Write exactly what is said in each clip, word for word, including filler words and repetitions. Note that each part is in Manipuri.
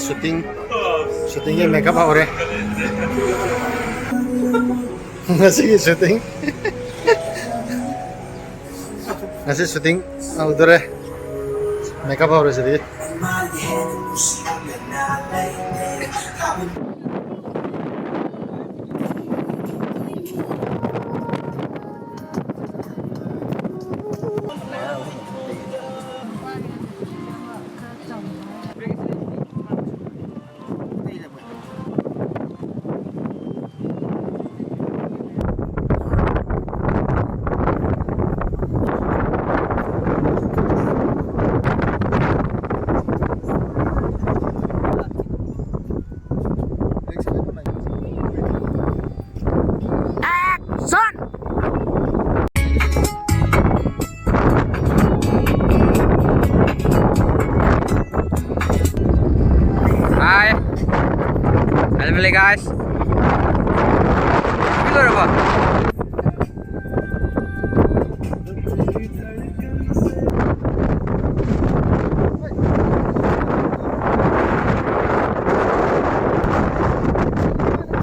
Shooting, shooting ꯒꯤ makeup ꯍꯧꯔꯦ꯫ ꯉꯁꯤꯒꯤ shooting꯫ ꯉꯁꯤ shooting ꯍꯧꯗꯣꯔꯦ꯫ Makeup ꯍꯧꯔꯦ ꯁꯤꯗꯒꯤ꯫ Action! Hi. Hello, guys. ꯂꯣꯏꯔꯕꯣ?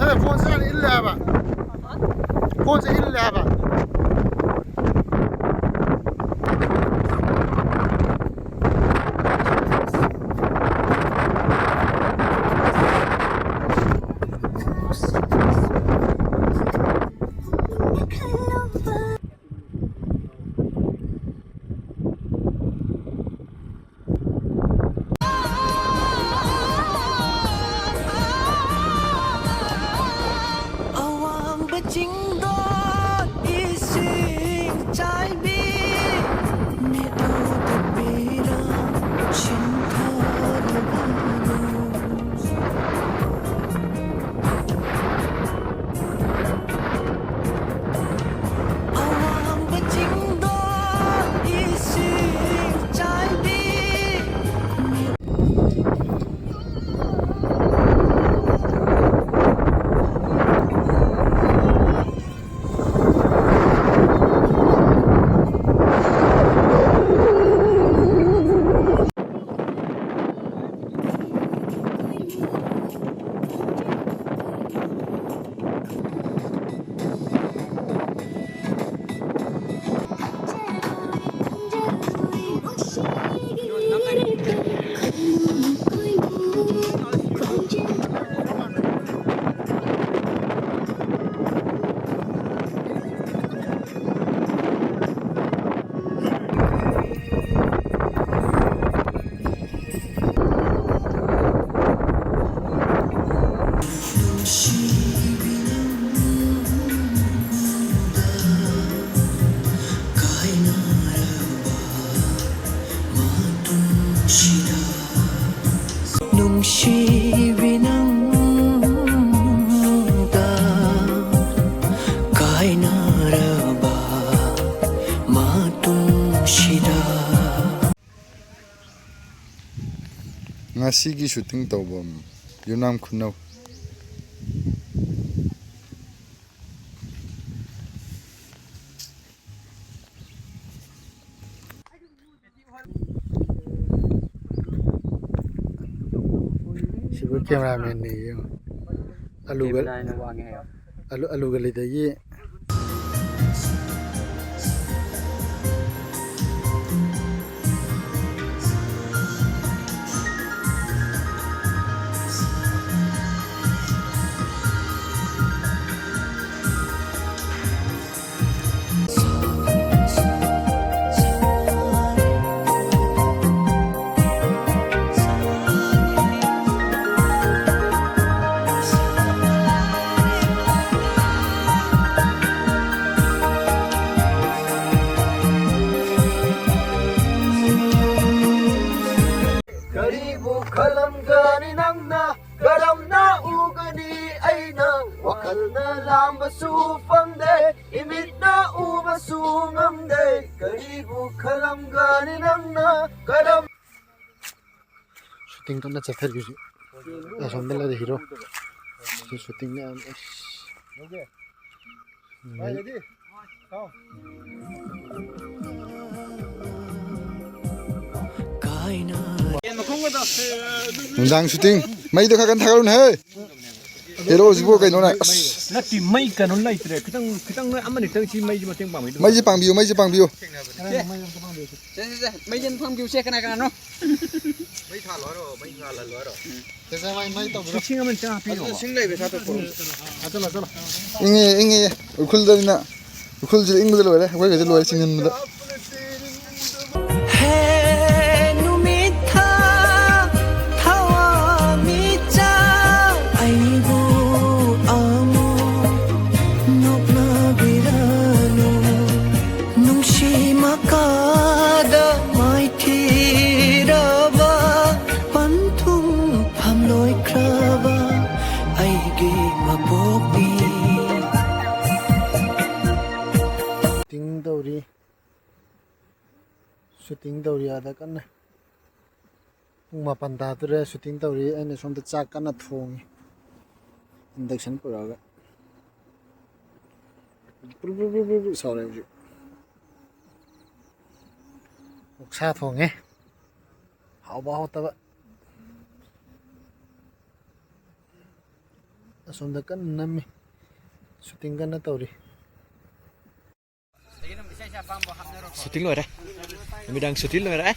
ꯑꯦ, ꯐꯣꯟꯁꯦ ꯍꯥꯟꯅ ꯏꯜꯂꯦ ꯍꯥꯏꯕ꯫ ꯐꯣꯟꯁꯦ ꯏꯜꯂꯦ ꯍꯥꯏꯕ꯫ ꯅꯨꯡꯁꯤꯕꯤ ꯅꯪꯒ ꯀꯥꯏꯅꯔꯕ ꯃꯇꯨꯡꯁꯤꯗ꯫ ꯉꯁꯤꯒꯤ ꯁꯨꯇꯤꯡ ꯇꯧꯐꯝ ꯌꯨꯝꯅꯥꯝ ꯈꯨꯅꯧ꯫ ꯁꯤꯕꯨ ꯀꯦꯃꯦꯔꯥꯃꯦꯟꯅꯦ, ꯌꯦꯡꯉꯣ꯫ ꯑꯂꯨꯒ, ꯀꯦꯃꯦꯔꯥꯅ ꯋꯥꯡꯉꯦ ꯍꯥꯏꯌꯣ꯫ ꯑꯂꯨ, ꯑꯂꯨꯒ ꯂꯩꯗꯒꯤ꯫ ꯀꯔꯤꯕꯨ ꯈꯜꯂꯝꯒꯅꯤ ꯅꯪꯅ, ꯀꯔꯝꯅ ꯎꯒꯅꯤ ꯑꯩꯅ? ꯋꯥꯈꯜꯅ ꯂꯥꯝꯕꯁꯨ ꯐꯪꯗꯦ, ꯏꯃꯤꯠꯅ ꯎꯕꯁꯨ ꯉꯝꯗꯦ꯫ ꯀꯔꯤꯕꯨ ꯈꯜꯂꯝꯒꯅꯤ ꯅꯪꯅ, ꯀꯔꯝ ꯁꯨꯇꯤꯡ ꯀꯟꯅ ꯆꯠꯊꯔꯤ ꯍꯧꯖꯤꯛ꯫ ꯑꯁꯣꯝꯗ ꯂꯩꯔꯦ ꯍꯤꯔꯣ꯫ ꯁꯤ ꯁꯨꯇꯤꯡꯅꯦ ꯌꯥꯝ, ꯑꯁ꯫ ꯅꯨꯡꯗꯥꯡ ꯁꯨꯇꯤꯡ꯫ ꯃꯩꯗꯣ ꯈꯔ ꯀꯟꯅ ꯊꯥꯒꯠꯂꯨꯅꯦ ꯍꯦ꯫ ꯍꯦꯔꯣꯁꯤꯕꯨ ꯀꯩꯅꯣꯅꯦ? ꯑꯁ꯫ ꯅꯠꯇꯦ, ꯃꯩ ꯀꯩꯅꯣ ꯂꯩꯇ꯭ꯔꯦ꯫ ꯈꯤꯇꯪ, ꯈꯤꯇꯪ ꯅꯣꯏ ꯑꯃꯅꯤꯇꯪ ꯁꯤ ꯃꯩꯁꯤ ꯃꯇꯦꯡ ꯄꯥꯡꯕꯤꯗ꯫ ꯃꯩꯁꯦ ꯄꯥꯡꯕꯤꯌꯨ, ꯃꯩꯁꯦ ꯄꯥꯡꯕꯤꯌꯨ꯫ ꯁꯦ, ꯁꯦ, ꯁꯦ, ꯃꯩꯁꯦ ꯑꯝꯇ ꯄꯥꯡꯕꯤꯌꯨꯁꯦ, ꯀꯅꯥ ꯀꯅꯥꯅꯣ? ꯃꯩ ꯊꯥꯜꯂꯣ ꯍꯥꯏꯔꯣ? ꯃꯩ ꯉꯥꯜꯍꯜꯂꯣ ꯍꯥꯏꯔꯣ? ꯁꯦ, ꯁꯦ, ꯃꯩ, ꯃꯩ ꯇꯧꯕꯤꯔꯣ꯫ ꯂꯤꯁꯤꯡ ꯑꯃ ꯆꯥꯝꯃ ꯄꯤꯌꯣ꯫ ꯑꯗꯨ ꯁꯤꯡ ꯂꯩꯕ ꯁꯥꯇ꯭ꯔ ꯄꯨꯔꯛꯑꯣ꯫ ꯆꯠꯂꯣ, ꯆꯠꯂꯣ꯫ ꯏꯪꯉꯦ, ꯏꯪꯉꯦ꯫ ꯎꯈ꯭ꯔꯨꯜꯗꯅꯤꯅ, ꯎꯈ꯭ꯔꯨꯜꯁꯤꯗ ꯏꯪꯕꯗ ꯂꯣꯏꯔꯦ꯫ ꯑꯩꯈꯣꯏꯒꯁꯦ ꯂꯣꯏꯔꯦ ꯆꯤꯡꯁꯤꯟꯕꯗ꯫ ꯍꯦ ꯅꯨꯃꯤꯠ ꯊꯥ, ꯊꯋꯥꯟꯃꯤꯆꯥꯛ, ꯑꯩꯕꯨ ꯑꯃꯨꯛ ꯅꯣꯛꯅꯕꯤꯔꯅꯨ꯫ ꯅꯨꯡꯁꯤ ꯃꯀꯥꯗ ꯃꯥꯏꯊꯤꯔꯕ ꯄꯟꯊꯨꯡ ꯇꯧꯔꯤ ꯑꯥꯗ ꯀꯟꯅ꯫ ꯄꯨꯡ ꯃꯥꯄꯟ ꯇꯥꯗꯣꯔꯦ, ꯁꯨꯇꯤꯡ ꯇꯧꯔꯤ꯫ ꯑꯩꯅ ꯁꯣꯝꯗ ꯆꯥꯛ ꯀꯟꯅ ꯊꯣꯡꯉꯤ, ꯏꯟꯗꯛꯁꯟ ꯄꯨꯔꯛꯑꯒ꯫ ꯕ꯭ꯔꯨ ꯕ꯭ꯔꯨ ꯕ꯭ꯔꯨ ꯕ꯭ꯔꯨ ꯕ꯭ꯔꯨ ꯁꯧꯔꯦ ꯍꯧꯖꯤꯛ꯫ ꯑꯣꯛꯁꯥ ꯊꯣꯡꯉꯦ꯫ ꯍꯥꯎꯕ ꯍꯥꯎꯇꯕ꯫ ꯑꯁꯣꯝꯗ ꯀꯟꯅ ꯅꯝꯃꯤ꯫ ꯁꯨꯇꯤꯡ ꯀꯟꯅ ꯇꯧꯔꯤ꯫ ꯁꯨꯇꯤꯡ ꯂꯣꯏꯔꯦ꯫ ꯅꯨꯃꯤꯗꯥꯡ ꯁꯨꯇꯤꯡ ꯂꯣꯏꯔꯦ꯫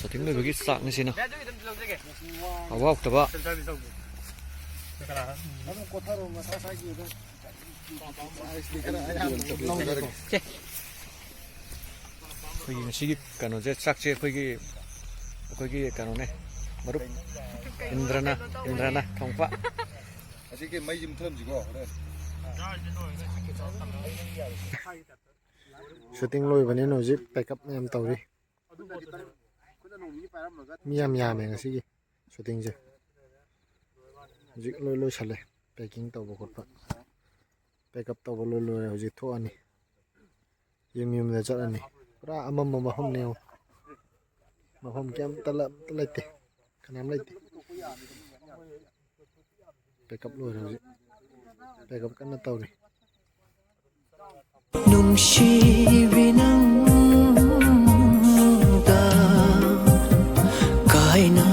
ꯁꯨꯇꯤꯡ ꯂꯣꯏꯕꯒꯤ ꯆꯥꯛꯅꯤ ꯁꯤꯅ꯫ ꯍꯥꯎꯕ ꯍꯥꯎꯇꯕ꯫ ꯑꯩꯈꯣꯏꯒꯤ ꯉꯁꯤꯒꯤ ꯀꯩꯅꯣꯁꯦ, ꯆꯥꯛꯁꯦ ꯑꯩꯈꯣꯏꯒꯤ, ꯑꯩꯈꯣꯏꯒꯤ ꯀꯩꯅꯣꯅꯦ, ꯃꯔꯨꯞ ꯏꯟꯗ꯭ꯔꯅ, ꯏꯟꯗ꯭ꯔꯅ ꯊꯣꯡꯕ꯫ ꯑꯁꯤꯒꯤ ꯃꯩꯁꯤ ꯃꯨꯊꯠꯂꯝꯁꯤꯀꯣ ꯍꯣꯔꯦꯟ꯫ ꯁꯨꯇꯤꯡ ꯂꯣꯏꯕꯅꯤꯅ ꯍꯧꯖꯤꯛ ꯄꯦꯛꯑꯞ ꯃꯌꯥꯝ ꯇꯧꯔꯤ꯫ ꯃꯤ ꯌꯥꯝ ꯌꯥꯝꯃꯦ ꯉꯁꯤꯒꯤ ꯁꯨꯇꯤꯡꯁꯦ꯫ ꯍꯧꯖꯤꯛ ꯂꯣꯏ ꯂꯣꯏꯁꯜꯂꯦ, ꯄꯦꯛꯀꯤꯡ ꯇꯧꯕ ꯈꯣꯠꯄ꯫ ꯄꯦꯛꯑꯞ ꯇꯧꯕ ꯂꯣꯏ ꯂꯣꯏꯔꯦ꯫ ꯍꯧꯖꯤꯛ ꯊꯣꯛꯑꯅꯤ, ꯌꯨꯝ ꯌꯨꯝꯗ ꯆꯠꯂꯅꯤ꯫ ꯄꯨꯔꯥ ꯑꯃꯝꯕ ꯃꯐꯝꯅꯦ ꯌꯦꯡꯉꯣ꯫ ꯃꯐꯝ ꯀꯩꯝꯇ ꯂ-, ꯑꯝꯇ ꯂꯩꯇꯦ, ꯀꯅꯥꯝ ꯂꯩꯇꯦ꯫ ꯄꯦꯛꯑꯞ ꯂꯣꯏꯔꯦ ꯍꯧꯖꯤꯛ꯫ ꯄꯦꯛꯑꯞ ꯀꯟꯅ ꯇꯧꯔꯤ꯫ ꯅꯨꯡꯁꯤꯕꯤ ꯅꯪꯗ ꯀꯥꯏꯅ